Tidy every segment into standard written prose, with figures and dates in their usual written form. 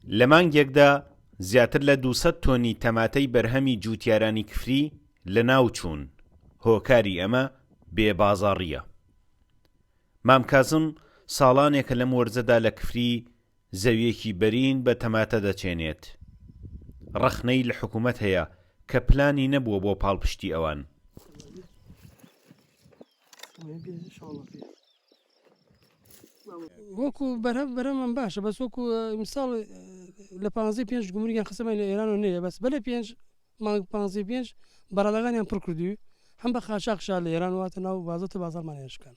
لە مانگێکدا زیاتر لە 200 تۆنی تەماتەی بەرهەمی جووتیارانی کفری لەناوچوون، هۆکاری ئەمە بێ بازاڕییە. مام کازم ساڵانێکە لەم وەرزەدا لە کفری زەوییەکی بەرین بە تەماتە دەچێنێت. ڕەخنەی لە حکومەت هەیە کە پلانی نەبووە بۆ پاڵپشتی ئەوان. وەکو بەرهەم بەرهەمم باشە بەس وەکو ئیمساڵ لە پانزەی پێنج گومرگیان خستەمای لە ئێران و نەیە بەس بەلە پێنج مانگ پانزەی پێنج بەڕادەکانیان پڕ کردووی هەم بە قاچاخ شار لە ئێران واتە ناو بازاڕ تە بازاڕمانیان شکان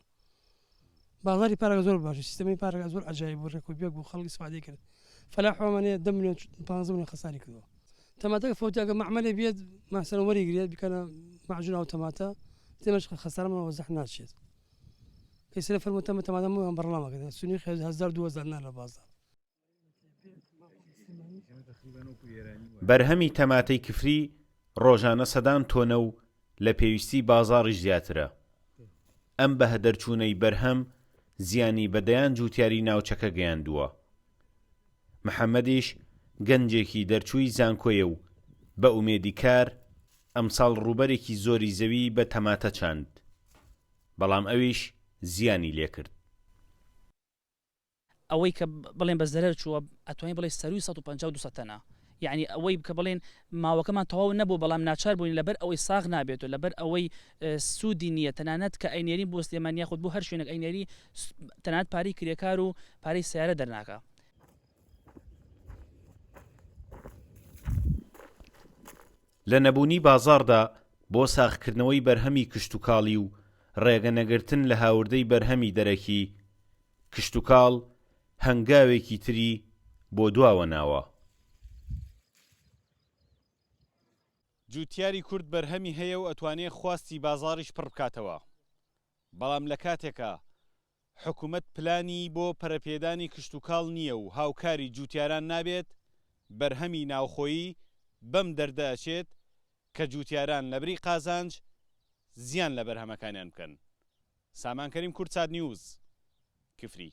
بازاری پارەکە زۆر باشە سیستەمی پارەکە زۆر عجایب بوو ڕێک و پێک بوو خەڵک ئیسفادەی کرد فەلاح ئەمانەیە دە ملیۆن 15 ملیۆن خەساری کردووە تەماتەکە فەوتی ئەگە مەعمەلێ بێت مەسەلەن وەریگرێت بیکەنە مەعجون ئەو تەماتە تێمەش خەسارمان وەزح ناچێت کەسرە فەرموو تەمە تەماتە مویان بەڕڵامە کردن سونی خێز هەزار 2000 نا لە بازاڕ. بەرهەمی تەماتەی کفری ڕۆژانە سەدان تۆنە و لە پێویستی بازاڕیش زیاترە. ئەم بەهەدەرچوونەی بەرهەم زیانی بە دەیان جووتیاری ناوچەکە گەیاندووە. محەمەدیش گەنجێکی دەرچووی زانکۆیە و بە ئومێدی کار، ئەمساڵ ڕووبەرێکی زۆری زەویی بە تەماتە چاند، بەڵام ئەویش زیانی لێکرد. ئەوەی کە بڵێن بە زەرەر چووە ئەتوانی بڵێی سەرووی 150 200 تەنە یعنی ئەوەی کە بڵێن ماوەکەمان تەواو نەبوو بەڵام ناچار بووین لەبەر ئەوەی ساغ نابێت و لەبەر ئەوەی سوودی نییە تەنانەت کە ئەینێرین بۆ سلێمانی یاخود بۆ هەر شوێنێک ئەینێری تەنانەت پارەی کرێکار و پارەی سەیارە دەرناکا. لە نەبوونی بازاڕدا بۆ ساغکردنەوەی بەرهەمی کشتوکاڵی و ڕێگە نەگرتن لە هاوردەی بەرهەمی دەرەکی، کشتوکاڵ هەنگاوێکی تری بۆ دواوە ناوە. جوتیاری کورد بەرهەمی هەیە و ئەتوانێ خواستی بازاڕیش پڕ بکاتەوە، بەڵام لە کاتێکا حکومەت پلانی بۆ پەرەپێدانی کشتوکاڵ نییە و هاوکاری جوتیاران نابێت، بەرهەمی ناوخۆیی بەم دەردە ئەچێت کە جوتیاران لەبری قازانج زیان لە بەرهەمەکانیان بکەن. سامان کەریم کوردسات نیوز، کفری.